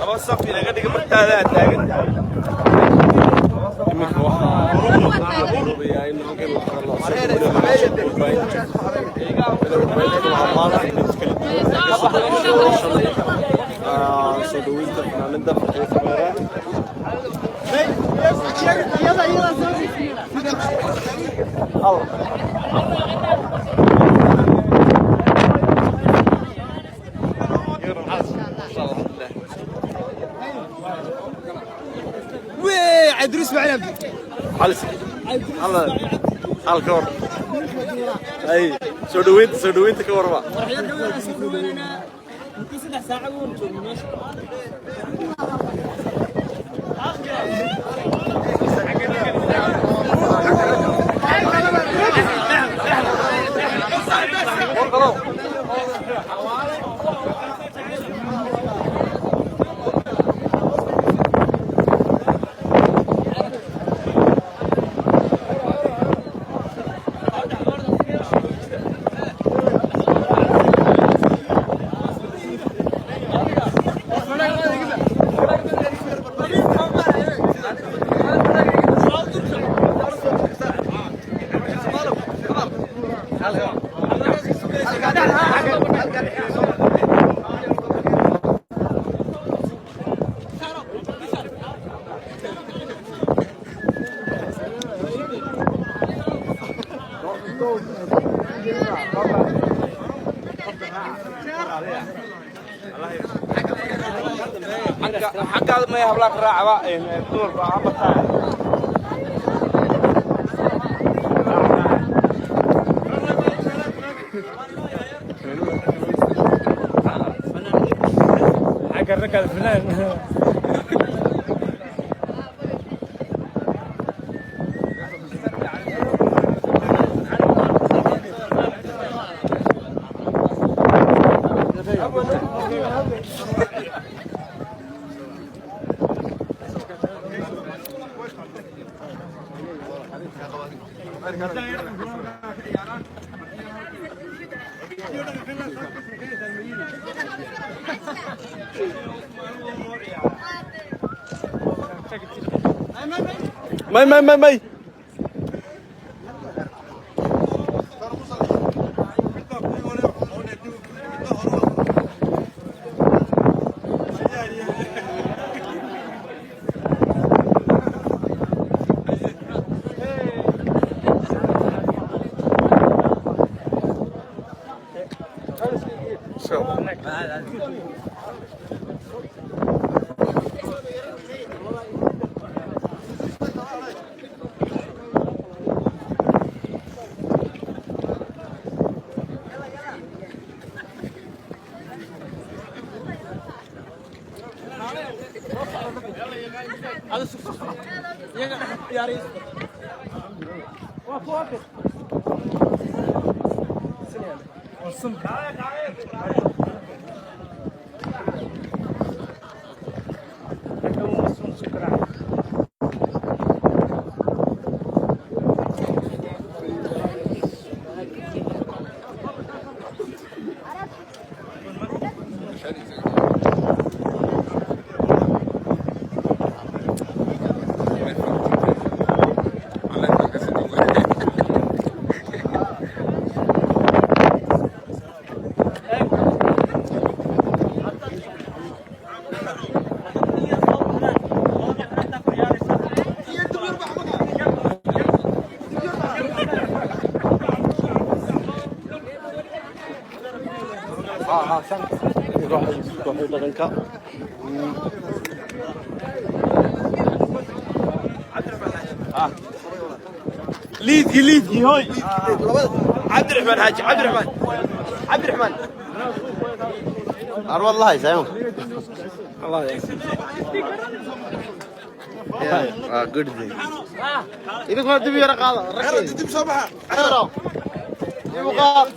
Laba saf inaga dhiga martaadaa taagan. Iminka waxaa hubayaa in halkan la warbaahinta inay warbaahinta kala hadlaan kala duwan ka soo qaybgashay soo dhaweynta fanaanada Farxiyo Kabayare. عدريس معنا. Xalis hal hal ka war ay soo dhaweynta ka warma. Muddo 3 saaca uun joogno meesha. Xaggaada maya, hablaa ka raacaba, dumarka ha bataan. Xagga ragga fanaan. May may may may. Kooxii dhaqanka. Liidkii, liidkii, hoy, Cabdiraxmaan Xaaji, Cabdiraxmaan, Cabdiraxmaan. والله سايمون. Allah. Good day. Idinku dib yara qaada. Dib soo baxa. Dib u qaad.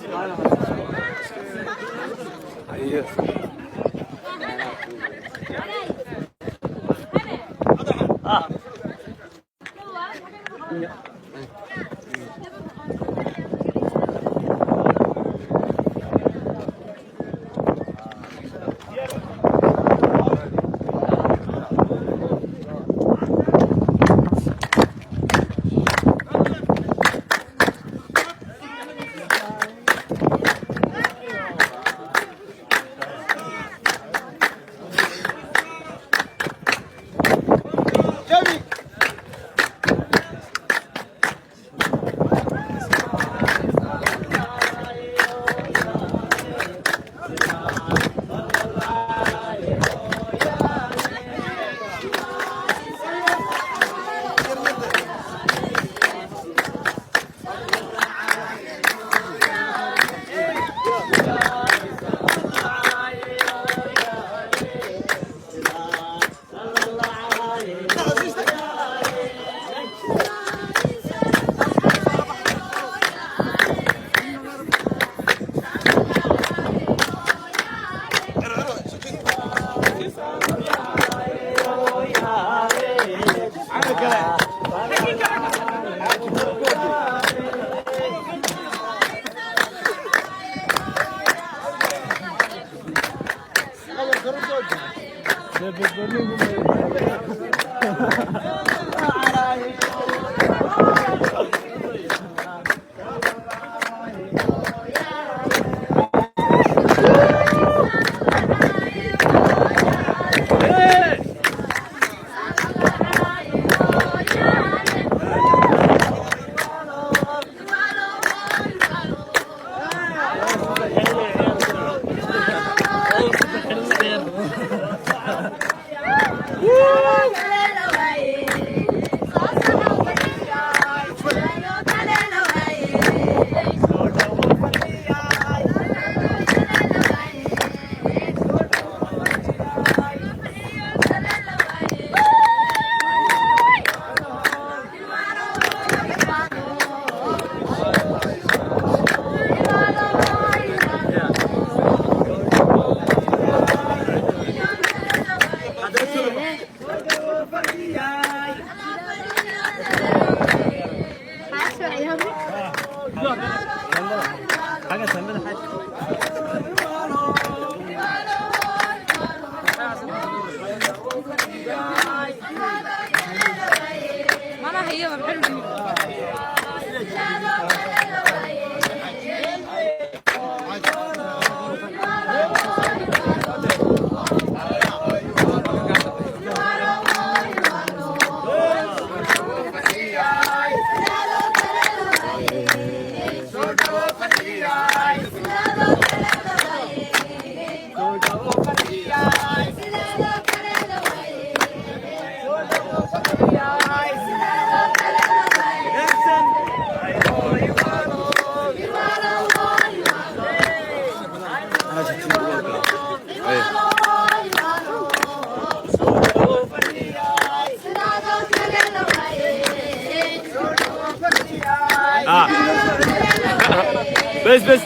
بس بس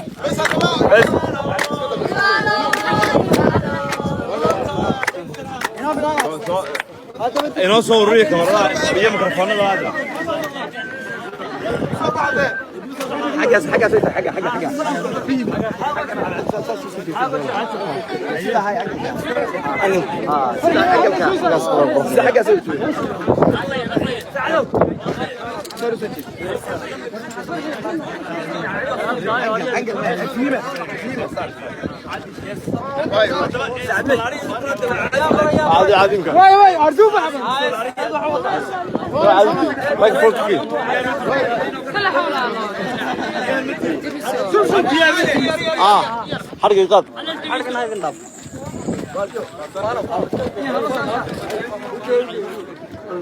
بس. Inoo soo ururiya kamaradaha iyo mikrofoonada hadda. Xaggaas, xaggaas, xagga, xagga, xagga. Sida xaggaas. عادي عادي يمكن. واي واي ارجوك. مايكروفون كبير. اه حرق قط.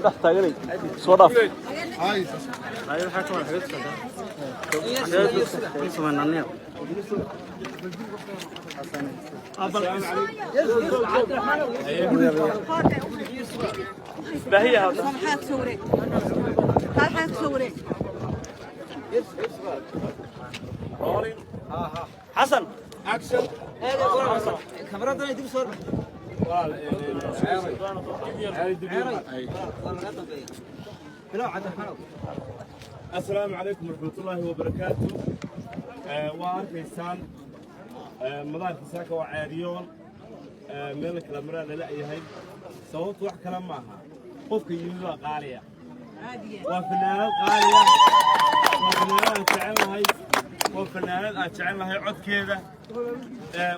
dhex taaganay soo dhaaf. حسن. Asalaamu calaykum waraxmatullaahi wabarakaatu. Waa arkaysaan, madaarka saaka waa caariyoon, meel kala maraa lala yahay. Sababtu wax kale maaha, qofka yimid waa qaaliya, waa fanaanad qaaliya, waa fanaanad aan jecelnahay, waa fanaanad aan jecelnahay codkeeda,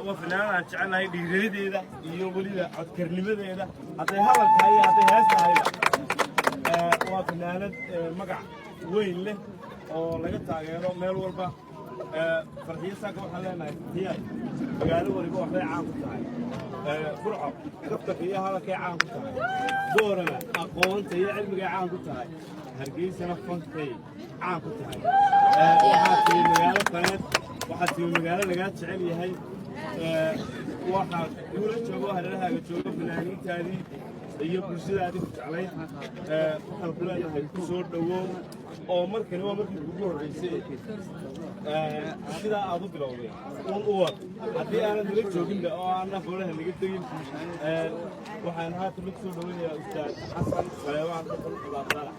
waa fanaanad aan jecelnahay dhiiranideeda iyo weliba codkarnimadeeda, hadday hadal tahay iyo hadday hees tahayba. Waa fanaanad magac weyn leh oo laga taageero meel walba. Farxiyo saaka waxaan leenahay, Farxiyaay, magaalo waliba waxbay caan ku tahay. Burco kaftanka iyo hadalkay caan ku tahay, Boorana aqoonta iyo cilmigay caan ku tahay, Hargeysana fankay caan ku tahay. Waxaa timi magaalo faneed, waxaa timi magaalo lagaa jecel yahay. Waxaa kuula joogo, hareerahaaga joogo fanaaniintaadii iyo bulshadaadii ku jeclayd. Waxaan ku leenahay ku soo dhowow, oo markani waa markii kugu horreysay. Sidaa aad u bilowday un u wad, haddii aanad nala jooginba oo aanna foolaha naga tegin. Waxaan haatan lagu soo dhoweynayaa Ustaad Xasan Saleebaan Dhuxul Laabsaalax.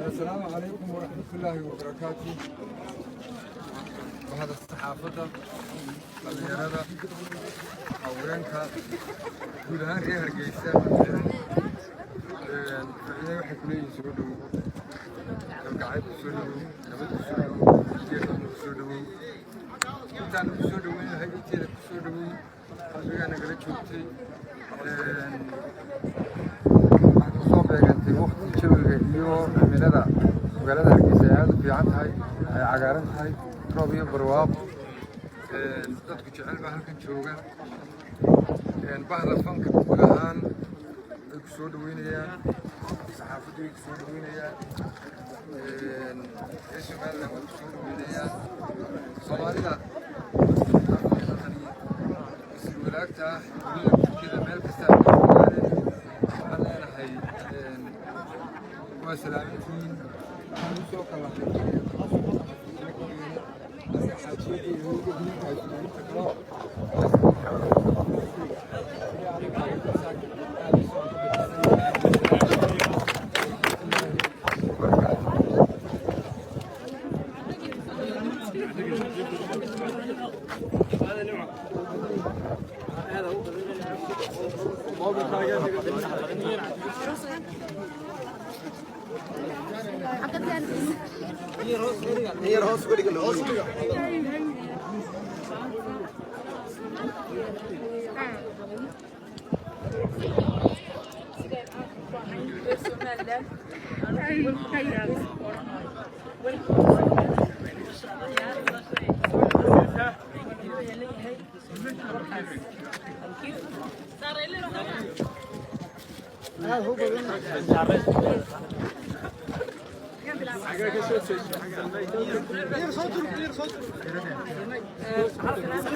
السلام عليكم ورحمة الله وبركاته. وهذا الصحافة dhalinyarada, haweenka, guud ahaan reer Hargeysa, ficilay waxay ku leeyihiin soo dhowow, kalgacayl ku soo dhowow, nabad ku soo dhowow, jeerna ku soo dhowow. Intaanu ku soo dhoweynahay inteeda ku soo dhowow, qalbigaa nagala joogtay. Waxaad ku soo beegantay waqti jawiga iyo cimilada magaalada Hargeysa ay aada u fiican tahay, ay cagaaran tahay, roob iyo barwaaqo, dadku jecel baa halkan jooga. Bahda fanka guud ahaan way ku soo dhaweynayaan, saxaafaddu way ku soo dhaweynayaan, reer Somaliland way ku soo dhaweynayaan, Soomaalida isir walaagta ah dunida guudkeeda meel kasta ay ka fogaadeen. Waxaan leenahay waa salaamantihiin. Waxaan u soo kalahay aniga xaajiyadii hooga gudinta ay inta kaloo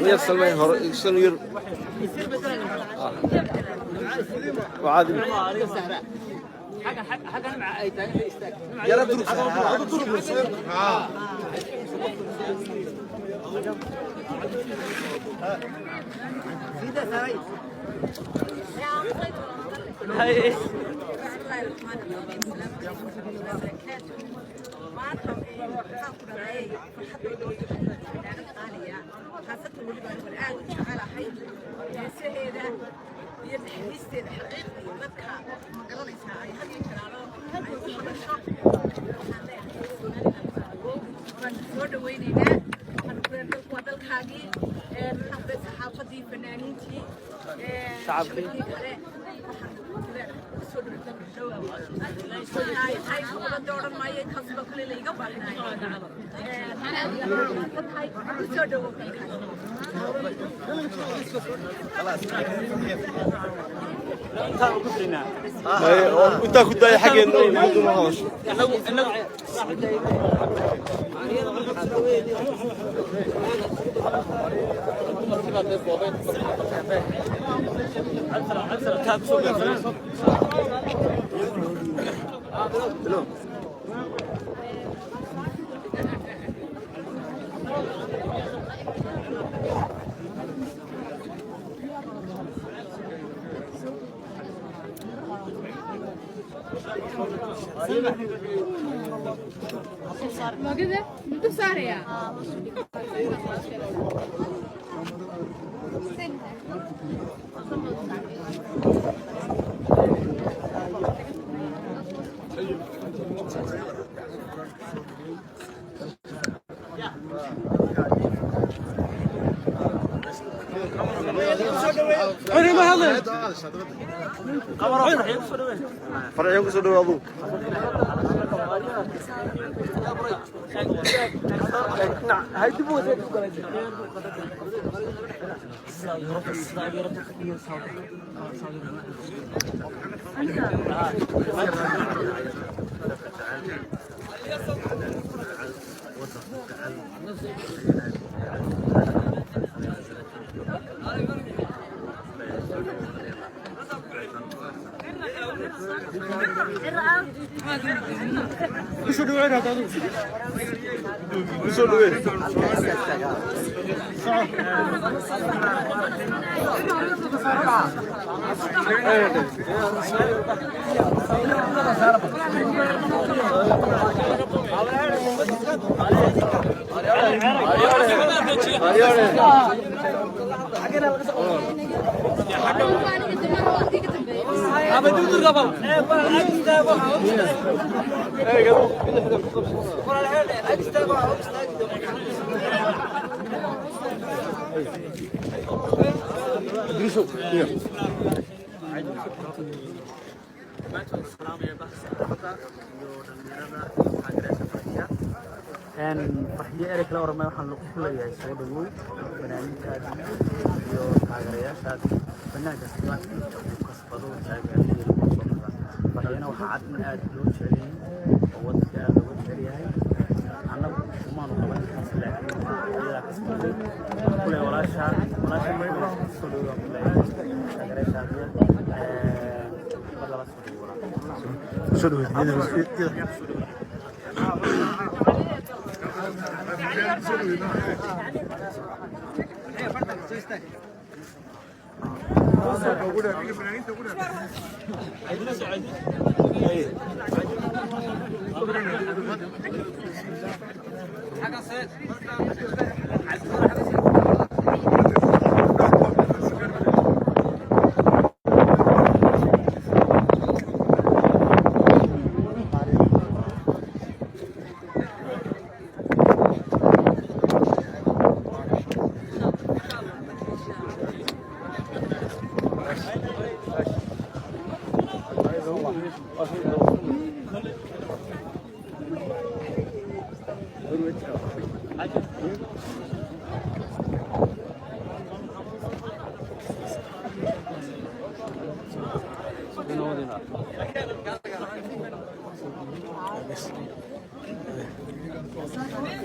Yar Salmay hore san yar وعادي يلا درك. Maanta waxaan ku dhahay farxadayda oo fanaanad qaaliya, khaasatan weliba anigu aad u jecelahay heesaheeda iyo naxariisteeda xaqiiqdii dadka ma garanaysaa ay had iyo jeraalo ay u hadasho. Waxaan leeyahay waan soo dhawaynaynaa, waxaan ku leeyahay dalku waa dalkaagii. Maxaan ku leeyahay saxaafadii, fanaaniintii, shacabkii kale, waxaan ku leeyahay soo dhow maayo intaasba kale layga baahnay soo dhowow dalkaas. Intaa ku daaya xaggeena oo hadasho. Magada muxuu saarayaa? Farciyo ku soo dhawaado. Soo dhawee. Farxiyo erey kala warramay waxaan lagu leeyahay soo dhawow fanaaniintaada iyo taageerayaashaada fanaan kastaba inta uu kasbado taageeradeeda ku soo noqda. Farxiyana waxaa cad in aad loo jecel yahay oo wadanka aad looga jecel yahay. Annagu umaanu qaban intaas, laakiin iyadaa kasbaday. Waxaan ku leeyahay walaasha, walaasha soo dhawow baan ku leeyahay taageerayaashaada mar labaad soo dhawow walaal. Soo dhaweyd.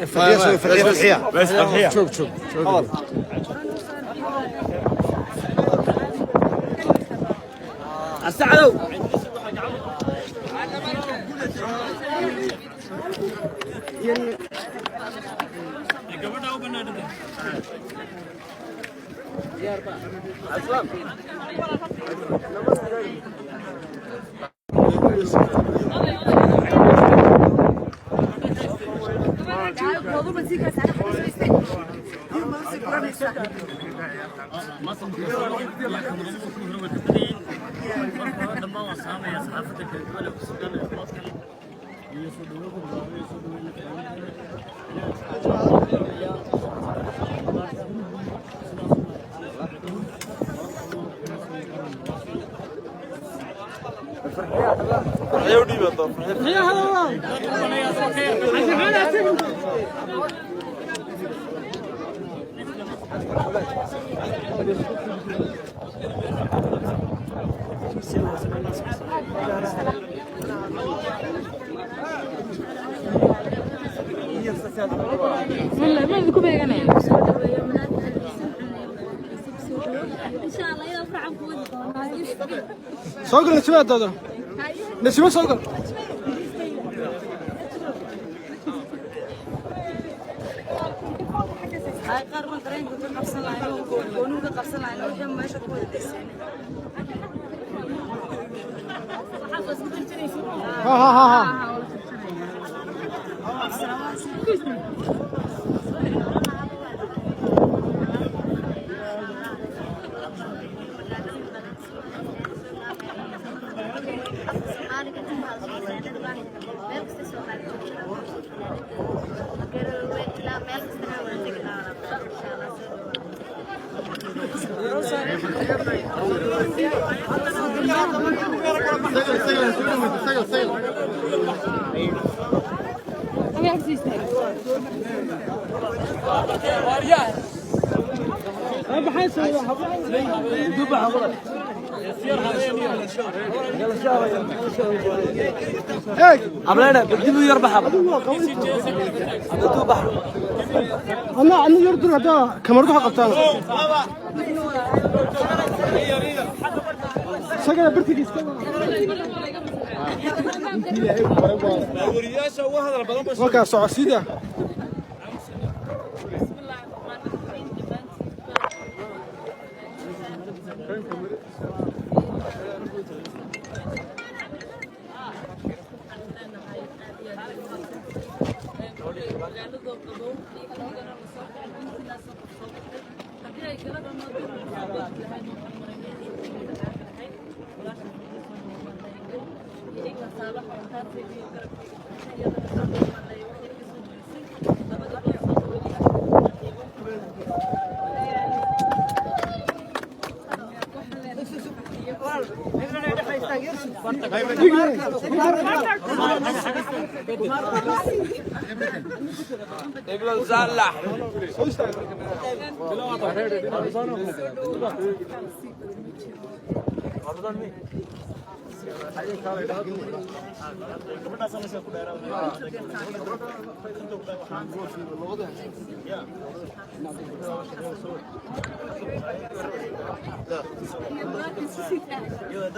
فرحية فرحية. بس فرحية. شوف شوف شوف. السعدو. Farxiyo u dhiiba doon. Ma idinku beeganaya? Soo gal Najma dada. Najma soo gal. Qaar baan dareenka ka qabsan lahayn oo goonigu ka qabsan lahayn oo wixii meesha ku wada daysan. Ha ha ha ha. Sagal sagal sagal sagal. Hableena dib u yar baxa. Dib bax. Ana ana yar dur hada kamaradu ha qabtaan. Sagal bartigiis ka. Wariyaasha ugu hadal badan ba. Markaa socodsiida. بسم الله الرحمن الرحيم. دمانتي waxaan leenahay aad iyo aad bay umahadsan. Kolley magaaladoo qabow iyo xilligana la soo kacay, intiinaasoo qof soo baxday. Haddii ay galadana dib ugu soo bixi lahayd, waxaan maraynay intii dhaqaaqi lahayd. Walaasha iyo igla saalax oo taasayda iyo garabkayga iyadana soo dhawaanay, waxay ka soo gelisay labada qof oo weli ah.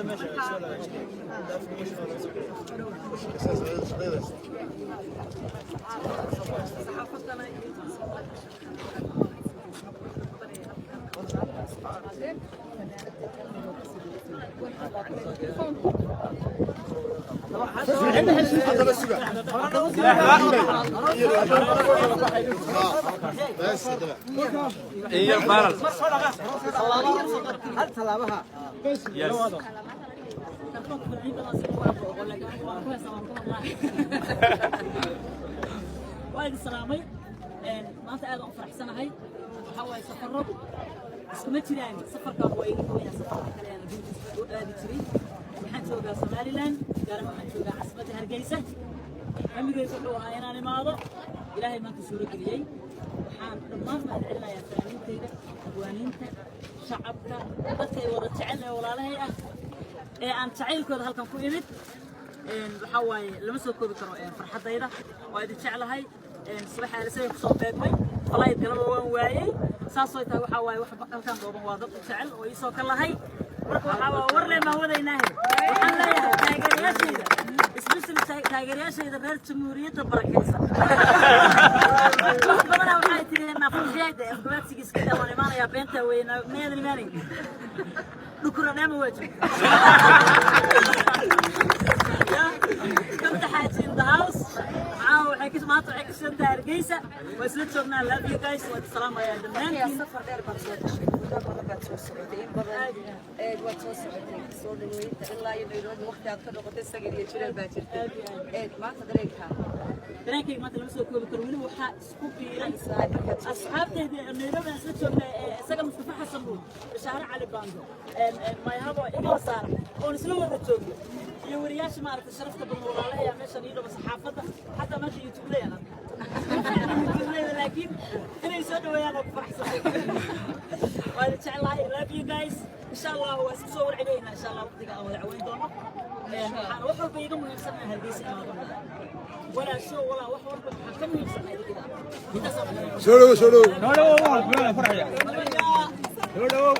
Ibn Salah. Saxaafadana iyo Iyo baral. Hal talaabaha. Yes. Waa idin salaamay. Maanta aad aan u faraxsanahay. Waxaa waaye, safaradu iskuma jiraan. Safarkan waa iga duwan yahay safarka kale aan adduunka u aadi jiray. Waxaan joogaa Somaliland, gaar ahaan waxaan joogaa caasimadda Hargeysa. Hamigaygu wuxuu ahaa inaan imaado, Ilaahay maanta suuro geliyey. Waxaan dhammaan mahad celinayaa fanaaniintayda, abwaaniinta, shacabka, dadka ay wada jecel ee walaalahay ah ee aan jacaylkooda halkan ku imid. Waxaa waaye, lama soo koobi karo farxaddayda. Waa idin jeclahay. Subax aalisay kusoo beegmay, flight galaba waan waayey. Saasoo tahay, waxaa waaye, wax halkan gooban waa dad jecel oo iisoo ka lahay. Marka waxaa waa war leen baan wadaynaahe. Waxaan leeyahay taageerayaashayda, especially taageerayaashayda reer Jamhuuriyadda barakaysan, wax badanaa waxay tiri naafaxeeda afgabaadsigiisa ka waan imaanayaa. Beenta weyna meedan imaanayn, dhukura dheema waa joogta. Kabta Xaaji in the house. Caawa waxay ka, maanta waxay ka shidan tahay Hargeysa. Waa isla joognaa. Love you guys. Waa salaamayaa dhammaantiin. Safar dheer baad soo gashay, muddo badan baad soo socotay, in badan eeg waad soo socotay. Soo dhaweynta ilaa iyo Nairobi waqti aad ka noqotay sagar iyo jiraan baa jirtay. Eeg maanta dareenkaa. Dareenkayga maanta lama soo koobi karo. Weli waxaa isku biiray asxaabtayda Nairobi aan isla joognay, isaga Mustafa Xasan Nuur, Bashaare Cali Baando, Mayhabo, Igla Saar oon isla wada joogno, iyo wariyaasha maaragtay sharafta badan, walaalahay meeshan ii dhabo, saxaafadda, xataa maanta YouTube-leyaan YouTube-leyda, laakiin inay soo dhaweeyaan oo ku faraxsanay. Waa idin jeclahay. Love you guys. Insha Allah waa isku soo warcinaynaa, insha Allah waqtiga aan wada caweyn doono. Waxaan wax walba iiga muhiimsan inaan Hargeysa imaado, walaa show walaa wax walba waxaan ka muhiimsan idinka intaasaan. Soo dhowo, soo dhowo. Soo dhawow.